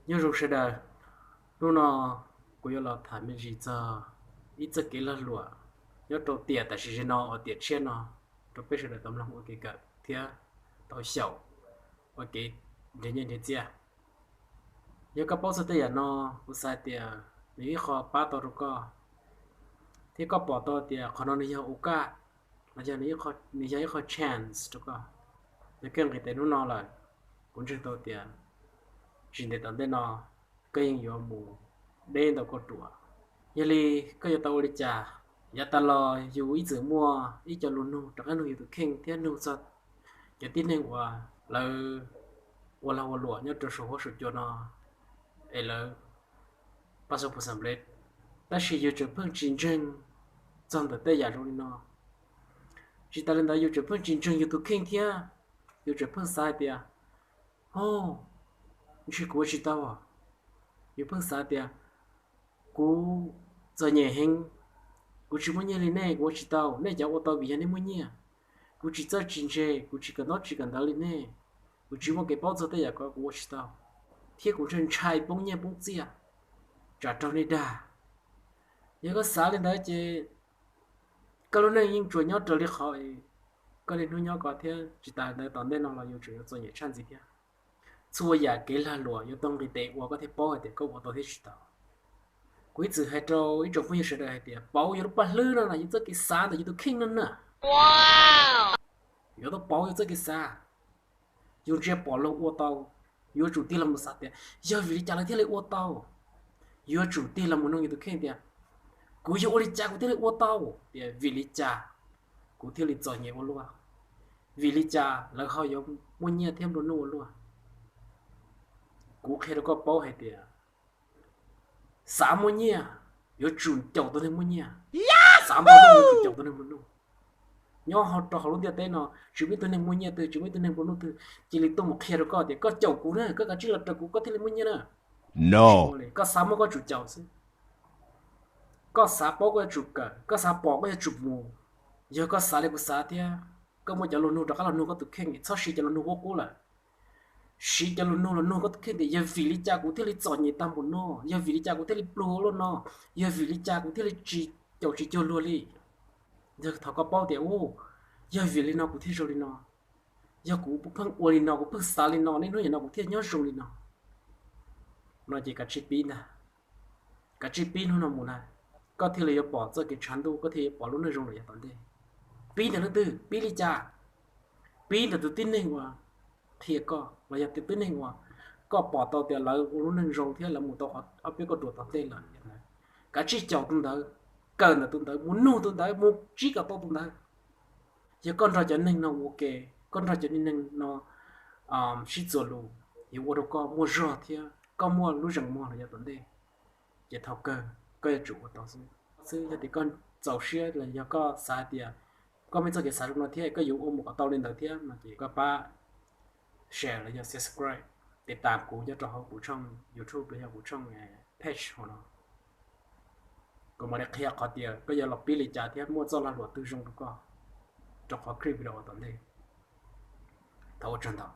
Nyob zoo sawv daws, hnub no kuv yuav los tham me ntsis txog ib txoj kev lag luam nyob rau tiam tam sim no uas tiam tshiab no rau peb sawv daws tau mloog ua kev kawm thiab tau xyaum ua kev nrhiav nyiaj nrhiav txiaj. Yog koj paub txog tej yam no, kuv xav hais tias nws ib qho pab tau rau koj, thiab koj pom tau tias qhov no nws yog ua kaj, los yog nws yog ib qho chance rau koj. Nws keej nqis tes hnub no lawm, kuv ntseeg tau tias tsis ntev tom ntej no koj yeej yuav mus deb ntau kauj ruam. Yog li koj yuav tau ua li cas? Yav tas los yus ib txwm muaj ib co lus nug rov qab nug yus tus kheej thiab nug txog cov tib neeg uas lawv ua lag ua luam nyob rau saum huab saum cua no es lawv pab xo pus xam plev. Tab sis yus tseem pheej tsis ntseeg txog ntawm tej yam zoo li no. Tsis tas li ntawd yus tseem pheej tsis ntseeg yus tus kheej thiab. Yus tseem pheej xav hais tias, o, ntshe kuv ua tsis tau. Yus pheej xav tias kuv txom nyem heev, kuv tsis muaj nyiaj li nej, kuv ua tsis tau. Nej cov ua tau vim yog nej muaj nyiaj. Kuv tsis txawj tsis ntse, kuv tsis kawm ntaub tsis kawm ntawv li nej, kuv tsis muaj kev paub txog tej yam ko, kuv ua tsis tau, thiab kuv ntshai ntshai poob nyiaj poob txiaj tsam raug nej dag. Yog koj xav li ntawd ces koj lub neej yeej tsuas nyob raws li qhov koj niaj hnub nyob ko thiab. Tsis tas ntawd tom ntej no los yus tseem yuav txom nyem tshaj ntxiv thiab. Txhua yam kev lag luam yuav tau nqis tes ua koj thiaj paub hais tias koj ua tau thiab tsis tau. Kuv ib txwm hais rau ib tsoom phooj ywg sawv daws hais tias pauv yus lub paj hlwb no na, yus txoj kev xav ntawm yus tus kheej no na. Yuav tau pauv yus txoj kev xav. Yus ntsia pom luag ua tau, yuav tsum tig los mus xav tias yog vim li cas lawv thiaj li ua tau. Yuav tsum tig los mus nug yus tus kheej tias kuv yog ua li cas kuv thiaj li ua tau, tias vim li cas kuv thiaj li txom nyem ua luaj, vim li cas lawv ho yuav muaj nyiaj thiab nplua nuj ua luaj. Kuv qhia rau koj paub hais tias xav muaj nyiaj yuav tsum caum tus neeg muaj nyiaj, xav nplua nuj yuav tsum caum tus neeg nplua nuj. Nyob rau hauv lub ntiaj teb no tsis muaj ib tug neeg muaj nyiaj twg, tsis muaj ib tug neeg nplua nuj twg cia li tuaj mus qhia rau koj tias koj caum kuv na, koj kav tsij los raws kuv koj thiaj li muaj nyiaj na. Koj xav muaj koj tsum caum xwb. Koj xav paub koj yuav tsum kawm, koj xav pom koj yuav tsum mus. Yog koj xav li kuv xav thiab koj muaj cov lus nug rov qab los nug koj tus kheej, txhob siv cov lus nug qub qub lawm. Siv cov lus nug los nug koj tus kheej tias yog vim li cas kuv thiaj li txom nyem tag npaum no, yog vim li cas kuv thiaj li pluag ua luaj no, yog vim li cas kuv thiaj li tsis caum tsis cuag luag li. Yog thaum koj paub tias u, yog vim li no kuv thiaj zoo li no, yog kuv pheej ua li no, kuv pheej xav li no, niaj hnub nim no kuv thiaj nyob zoo li no, no ces kav tsij pib ntag. Kav tsij pib hnub no mus na, koj thiaj li yuav pom txoj kev tshav ntuj, koj thiaj yuav pov lub neej zoo lawm yav tom ntej. Pib ntawm leej twg? Pib li cas? Pib ntawm tus tib neeg uas qhia koj los yog tus tib neeg uas koj pom tau tias lawv ua lub neej zoo thiab lawv mus tau ob peb kauj ruam tom ntej lawm. Kav tsij caum tus ntawd, kawm ntawm tus ntawd, mus nug tus ntawd, mus ntsib kom tau tus ntawd. Yog koj nrog cov neeg no ua ke, koj nrog cov neeg no sib txuas lus, yuav ua rau koj muaj zog thiab koj muaj lub zeem muag los yav tom ntej. Ces thaum kawg koj yuav tsum ua tau xwb. Xwb yog tias koj txaus siab los yog koj xav hais tias koj muaj txoj kev xav zoo no thiab koj yuav ua mus kom tau li ntawd thiab no ces koj pab share los yog subscribe, tiv tas kuv nyob rau hauv kuv tshooj YouTube los yog kuv tshooj page hauv no. Kuv mam li qhia qhov tias koj yuav los pib li cas thiab muaj txoj lag luam twg zoo rau koj rau qhov clip video tom ntej. Thov ua tsaug ntau.